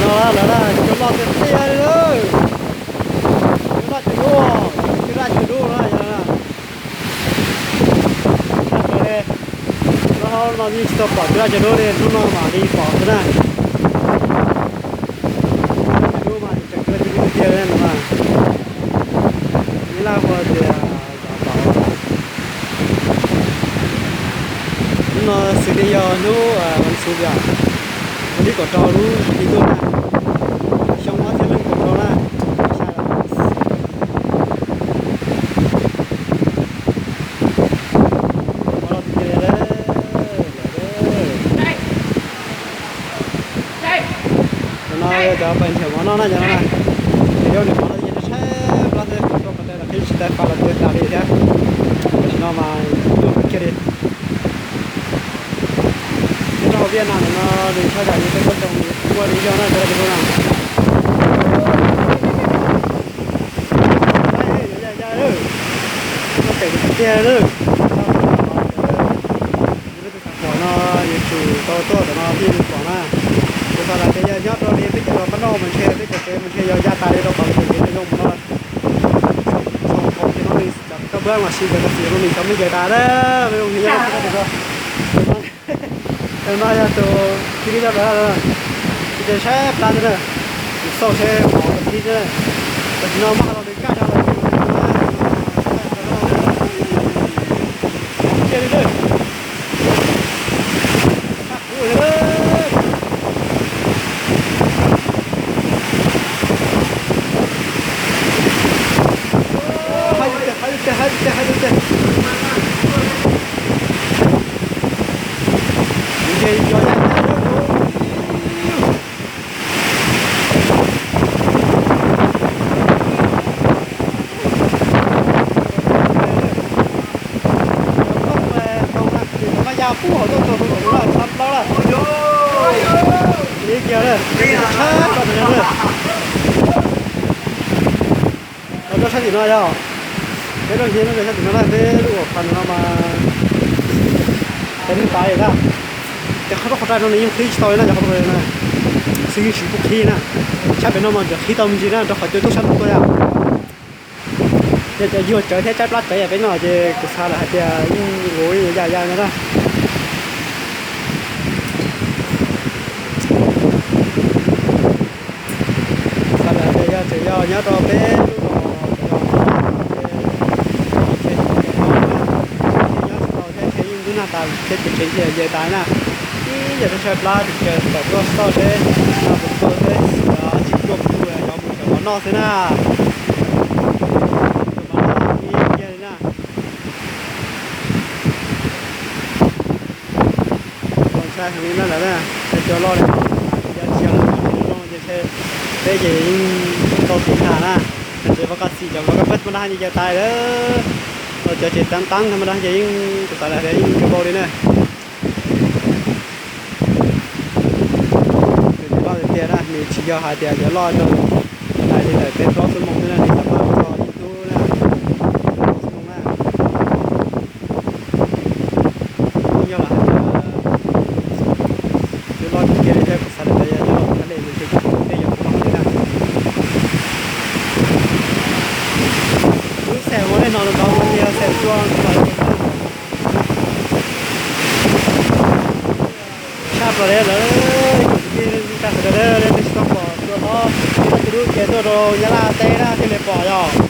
Lawv na, cua loj tiag tiag li lawm. Cua loj cua dub, cua loj cua dub na yog na. Tshaj plaws li. Hnub no yeej tsis tau pom cua loj cua dub li, hnub no mam li pom xwb na. Cua loj cua dub mas tseem cua loj cua dub tiag tiag li no na. Ib laj hu tias cov tod. Hnub no xws li yog hnub vas xuv yom, hnub tim kaum rau lub hlis ntuj na, xyoo ob txhiab leej kaum rau na. Ua los tiag tiag li lawm. Cov no yog cov pais nrhiav mov noj na cov no na. Nrhiav zoj nrhiav mov no ces tshaib tshaib plab xwb, tuaj qhov tej los qhib tsis tau, qhov los tuag tas li thiab. Tam sim no mas ntuj kawg kiag li. Nyob rau hauv Viaj Nam ntawm no nws tshaj yam li tej tsob xyoo nws kuj ua li yog na cov no na. Ua cas tiag tiag lawm. Pom no yuav tsum tau tuaj tom no thiaj li pom na. Kuv xav hais tias yog nyob rau li peb cov los pab noj mas ntshe peb cov tsev mas ntshe yog ya tas li rau qhov kev zoo mus no. Txog qhov ces no nws cov koj npab mas siv cov koj txiv no nws cov me ncaws tas na. Peb zoo li yog no yog tus kiv li coj lawm, ces saib plab xwb na. Kuv xauj seb qhov qhib xwb na. Tam sim no maj los nws kaj zog lawm. Cia li na. Los rau sab tim no yog, peb lub nce no sab tim no na, peb lub uas phav no mas peb neeg tas li na. Ces qhov rooj qhov rai no nws yeej qhib tsis tau li na, cov qhov rooj na, xwb yeej tsis pub qhib na. Tshaj pem no mas tseem qhib tau me ntsis na, rau qhov cua tuaj sab ntuj tuaj yom. Yog cov yuag tsawv thiab tshaib plab tsawv yam peb no ces kuv xav lawm hais tias yeej luv ya ya no na. Xav lawm hais tias yog tseem yog nyob rau peb lub zos, nyob tsis tau thiab ntshe yeej ntub nag tas thiab ces tsev nce nce tas na. Ib yam tshaib plab ces tawm tuaj xauj seb no puas tuaj seb tsis cua puas tuaj, cov mus xyuas mov noj xwb na. Ib kiag li na. Ntshai heev li na lawm na, cua loj li no, cua tsis zoo ces ntshe peb ces yeej tau tiv nag na. Tsev vaj koj xim cov vaj koj peb txhua nab yeej ces tas lawm. Los cov tsev teeb teeb tha ma dab ces yeej kuv xav lawm tias yeej cua npaum li na. Cua loj tiag tiag na, nws tsis yog hais tias cua loj rau ntais li ntawm peb plaub xuab moos xwb na, nws txawm loj txog ib hnub na, plaub xuab moos na. Kuj yog lam hais tias cua loj tiag tiag li thiab kuv xav tias yog cua loj thab le nws thiaj tsis tej yog kuv hais li na. Lub xeem ua nej hnov los ntawd ua tias xeem cua ntawd. Tshaj plaws li lawm, ib tsoom kwv tij neej tsa sawv daws, nej twb tsis tau pom cua hlob, cua loj cua dub ces tuaj rau Nyab Laj teb na thiaj li pom yom.